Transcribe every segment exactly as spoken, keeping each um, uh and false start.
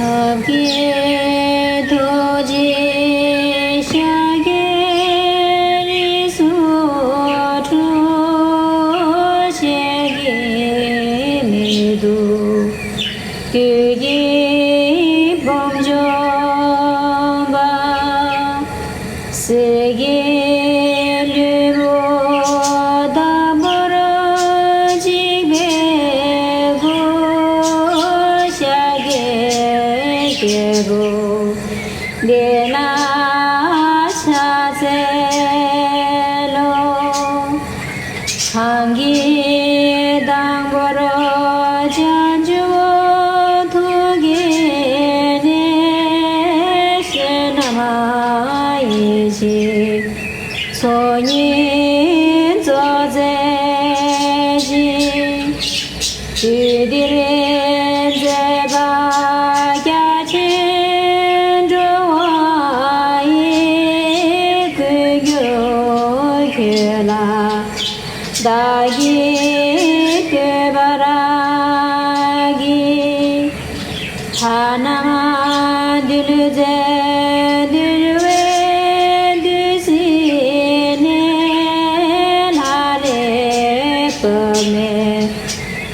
ཐབས་མཁས་ཐུགས་རྗེ་ཤཱཀྱའི་རིགས་སུ་འཁྲུངས། གཞན་གྱིས་མི་ཐུབ་བདུད་ཀྱི་དཔུང་འཇོམས་པ། གསེར་གྱི་ལྷུན་པོ་དམ་པོར་བརྗིད་པའི་སྐུ། ཤཱཀྱའི་རྒྱལ་པོ་དེ་ལ་ཕྱག་འཚལ་ལོ། གང་གིས་དང་པོར་བྱང་ཆུབ་ཐུགས་བསྐྱེད་ནས། བསོད་ནམས་ཡེ་ཤེས་ཚོགས་གཉིས་རྫོགས་མཛད་ཅིང་། དུས་འདིར་མཛད་པ་རྒྱ་ཆེན་འགྲོ་བ་ཡི། ཀུན་ཀྱང་ཁྱོད་ལ་བདག་གིས་བསྟོད་པར་བགྱི། ཐ་ན་འདི་ལུས་རྩལ་འདུལ་བའི་བདུད་སྲིན་ནི། ལྷ་ལས་བབས་ནས་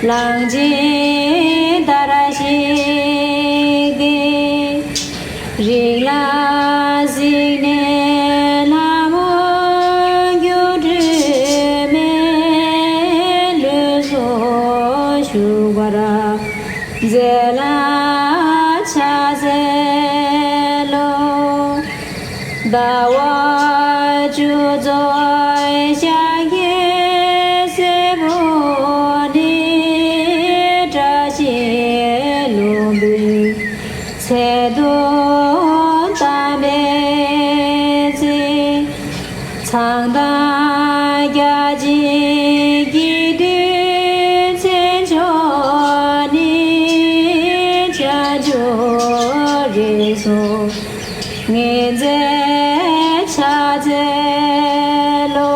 གླང་ཆེན་ལྟར་གཤེགས་ཏེ། རིགས་ལ་གཟིགས་ནས་ལྷ་མོ་སྒྱུ་འཕྲུལ་མའི། ལུས་སུ་ཞུགས་པར་མཛད་ལ་ཕྱག་འཚལ་ལོ། ཟླ་བ་བཅུ་རྫོགས་ཤཱཀྱའི་སྲས་པོ་ནི། བཀྲ་ཤིས་ལྷུན་པོའི་ཚལ་དུ་བལྟམས་པའི་ཚེ། མཚན་དང་རྒྱ་ཆེན་གྱི་བདུད་རྩི་མཆོག་ནི། བྱང་ཆུབ་རིགས་སུ་ངེས་མཛད་ཕྱག་འཚལ་ལོ།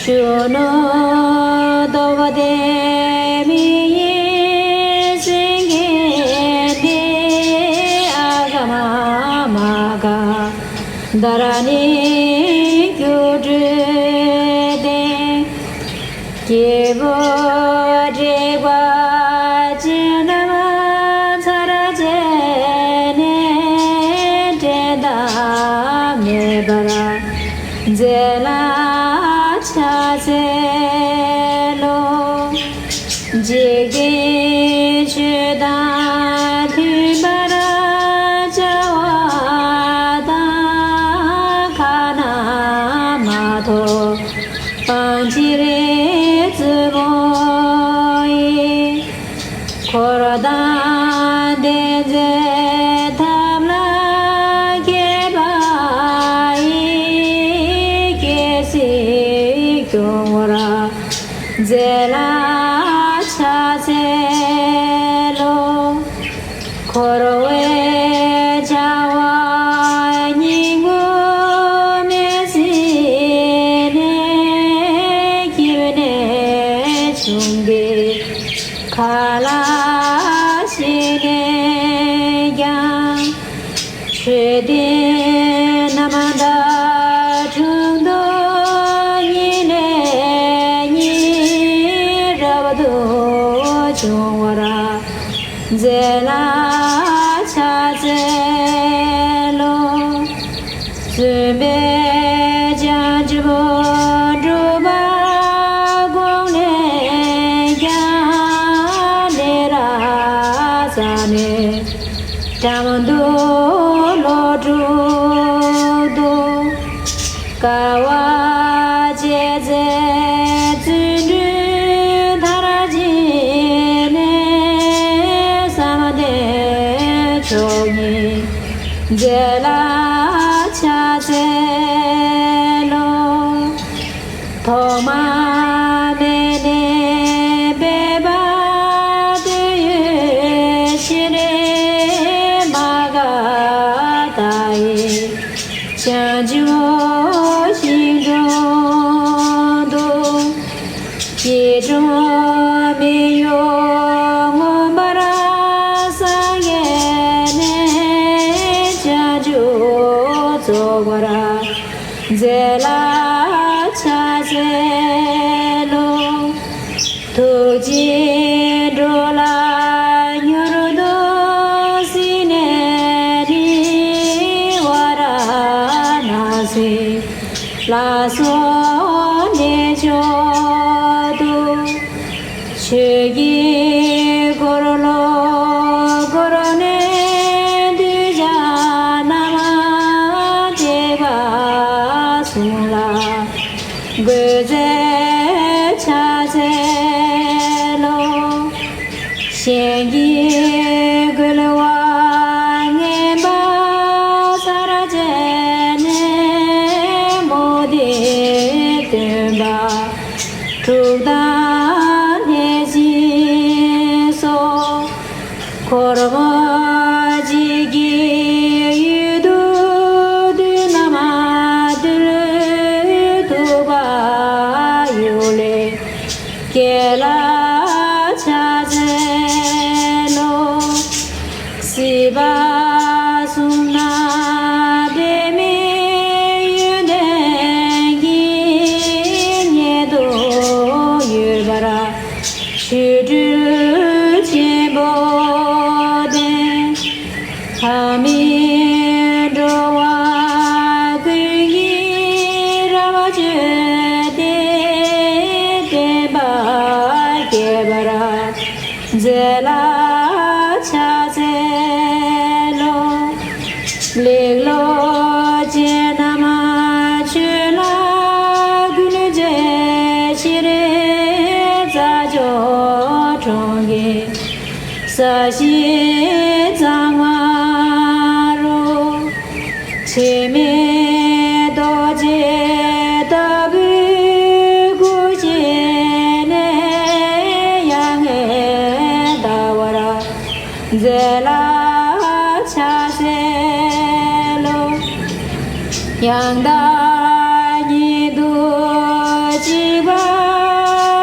གཞོན་ནུ་སྟོབས་ལྡན་མི་ཡི་སེང་གེ་འདི། ཨ་ག་མ་མ་ག་དྷ་ར་ཎི་སྒྱུ་འཕྲུལ་ལྡན། སྐྱེས་བུ་དྲེགས་པ་ཅན་རྣམས་ཚར་བཅད་ནས། འགྲན་ཟླ་མེད་པར་མཛད་ལ་ཕྱག་འཚལ་ལོ། འཇིག་རྟེན་ཆོས་དང་མཐུན་པར་བྱ་བ་དང་། ཁ་ན་མ་ཐོ་སྤང་བྱའི་རྩུབ་མོ་ཡིས། འཁོར་དང་ལྡན་མཛད་ཐབས་ལ་མཁས་པ་ཡིས། སྐྱེ་སྲིད་སྐྱོང་བར་མཛད་ལ་ཕྱག་འཚལ་ལོ། འཁོར་བའི་བྱ་བ་སྙིང་པོ་མེད་ཟིན་ནས། སྐྱེ་བ་ནས་བྱུང་སྟེ་ག་ལ་ཞིག་ནས་ཀྱང་། འཕྲོད་བསྟེན་རྣམ་དག་དྲུང་དུ་ཉིད་ལས་ཉིད་རབ་ཏུ་བྱུང་བར་མཛད་ལ་ཕྱག་འཚལ་ལོ། བཙུན་པས་བྱང་ཆུབ་སྒྲུབ་པ་གོང་ལས་ཀྱང་། ལས་རབ་བསགས་ནས་དགྲ་འདུལ་བློ་གྲོས་བཏུལ། དཀའ་བ་སྤྱད་མཛད་བརྩོན་འགྲུས་མཐར་ཕྱིན་ནས། བསམ་གཏན་མཆོག་བརྙེས་མཛད་ལ་ཕྱག་འཚལ་ལོ། ཐོག་མ་མེད་ནས་འབད་པ་དུས་ཡུན་ཕྱིན་རེ། མ་ག་དྷ་ཡི་བྱང་ཆུབ་ཤིང་དྲུང་དུ། སྐྱིལ་ཀྲུང་མི་གཡོ་མངོན་པར་སངས་རྒྱས་ ཅི་འགྲོ་ལ་མྱུར་དུ་སྲིད་ནས་ནི་ཝཱ་ར་ཎཱ་སི་ལ་སོགས་གནས་མཆོག་ཏུ། ཆོས་ཀྱི་འཁོར་ལོ་བསྐོར་ནས་གདུལ་བྱ་རྣམས་དད་པ་བཟུང་ལ། འགོད་མཛད་ཕྱག་འཚལ་ལོ། གཞན་གྱིས་བསྐུལ་བ་ངན་པ་ཚར་བཅད་ནས། མུ་སྟེགས་སྟོན་པ་དྲུག་དང་ལྷས་བྱིན་སོགས། འཁོར་བ་འཇིག་གི་ཡུལ་དུ་བདུད་རྣམས་འདུལ། ཐུབ་པ་གཡུལ་ལས་སྐྱེ་ལ་ཕྱག་འཚལ་ལོ། སྲིད་པ་གསུམ་ན་འབྲལ་མེད་ཡོན་ཏན་གྱིས། ཉེ་དུ་ཡོད་པར་ཆོ་འཕྲུལ་ཆེན་པོ་ལྡན། ལྷ་མིན་འགྲོ་བ་ཀུན་གྱི་རེ་བ་བཅོལ་ཏེ། བསྟན་པ་རྒྱས་པར་མཛད་ལ་ཕྱག་འཚལ་ལོ། ལེགས་སློབ་ཅན་རྣམས་ཆོས་ལ་འགུལ་བྱའི་ཕྱིར། རྩྭ་མཆོག་གྲོང་ཁྱེར་ས་གཞི་གཙང་མ་རུ། འཆི་མེད་རྡོ་རྗེ་ལྟ་བུའི་སྐུ་བཞེངས་ནས། ཡང་ངས་བལྟ་བར་མཛད་ལ་ཕྱག་འཚལ་ལོ། ཡང་དག་ཉིད་དུ་གཅིག་པ་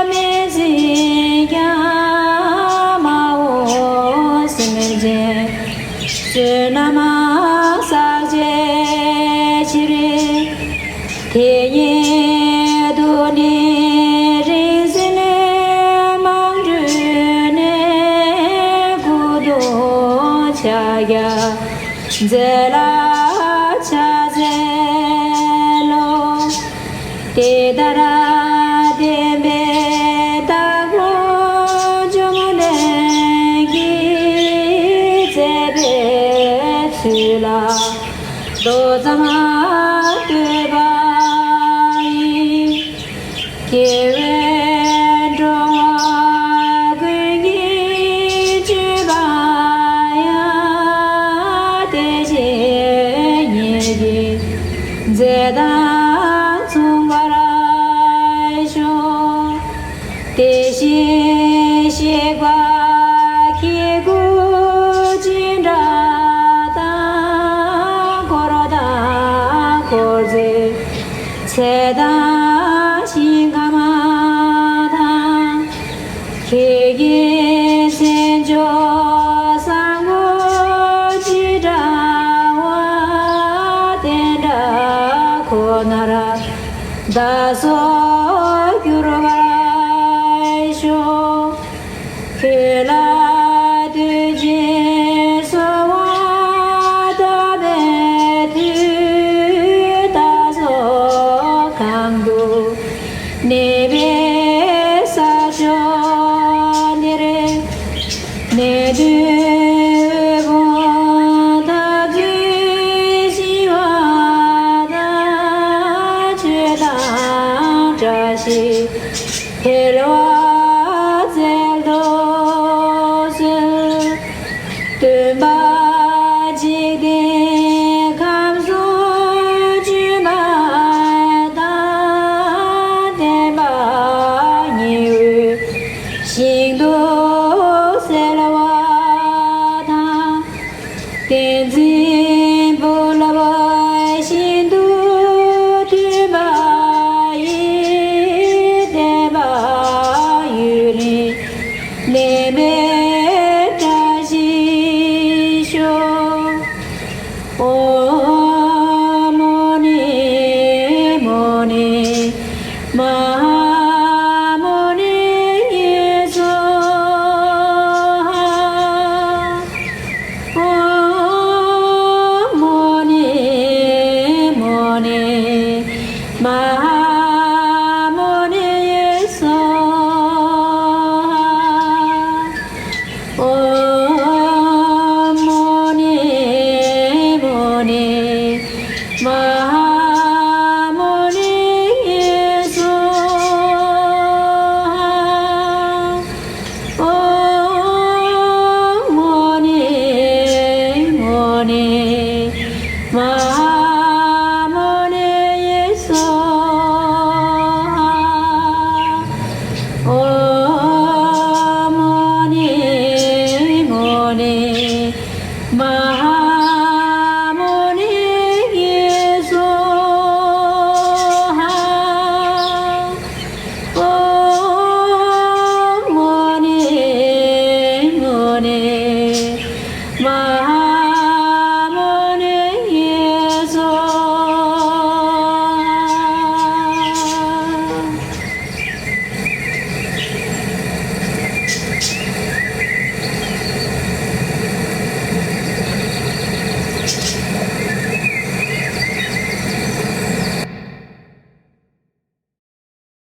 མེད་ཅིང་ཀྱང་། མ་འོངས་སེམས་ཅན་བསོད་ནམས་བསགས་བྱའི་ཕྱིར། དེ་ཉིད་དུ་ནི་རིང་བསྲེལ་མང་སྤྲུལ་ནས། སྐུ་གདུང་ཕྱག་རྒྱ་མཛད་ལ་ཕྱག་འཚལ་ལོ། དེ་ལྟར་བསྟན་པའི་བདག་པོ་འཇམ་དཔལ་གྱིས། མཛད་པའི་ཚུལ་ལ་མདོ་ཙམ་བསྟོད་པ་ཡིས། སྐྱེ་བོའི་འགྲོ་བ་ཀུན་གྱི་སྤྱོད་པ་ཡང་། བདེ་གཤེགས་ཉིད་ཀྱི་མཛད་དང་མཚུངས་པར་ཤོག། དེ་བཞིན་གཤེགས་པ་ཁྱེད་སྐུ་ཅི་འདྲ་དང་། འཁོར་དང་འཁོར་ཚེ་ཚད་དང་ཞིང་ཁམས་དང་། ཁྱེད་ཀྱི་མཚན་མཆོག་བཟང་པོ་ཅི་འདྲ་བ། དེ་འདྲ་ཁོ་ནར་བདག་སོགས་འགྱུར་བར་ཤོག། ཁྱོད་ལ་དུས་རྒྱུན་གསོལ་བ་བཏབ་པའི་མཐུས། བདག་སོགས་གང་དུ་གནས་པའི་ས་ཕྱོགས་འདིར། གནས་དུས་དབུལ་ཕོངས་འཐབ་རྩོད་ཞི་བ་དང་། ཆོས་དང་བཀྲ་ཤིས་འཕེལ་བར་མཛད་དུ་གསོལ། སྟོན་པ་འཇིག་རྟེན་ཁམས་སུ་བྱོན་པ་དང་། བསྟན་པ་ཉི་འོད་ཞིང་དུ་གསལ་བ་དང་། བསྟན་འཛིན་བུ་སློབ་ཤིན་ཏུ་མཐུན་པ་ཡིས། བསྟན་པ་ཡུན་རིང་གནས་པའི་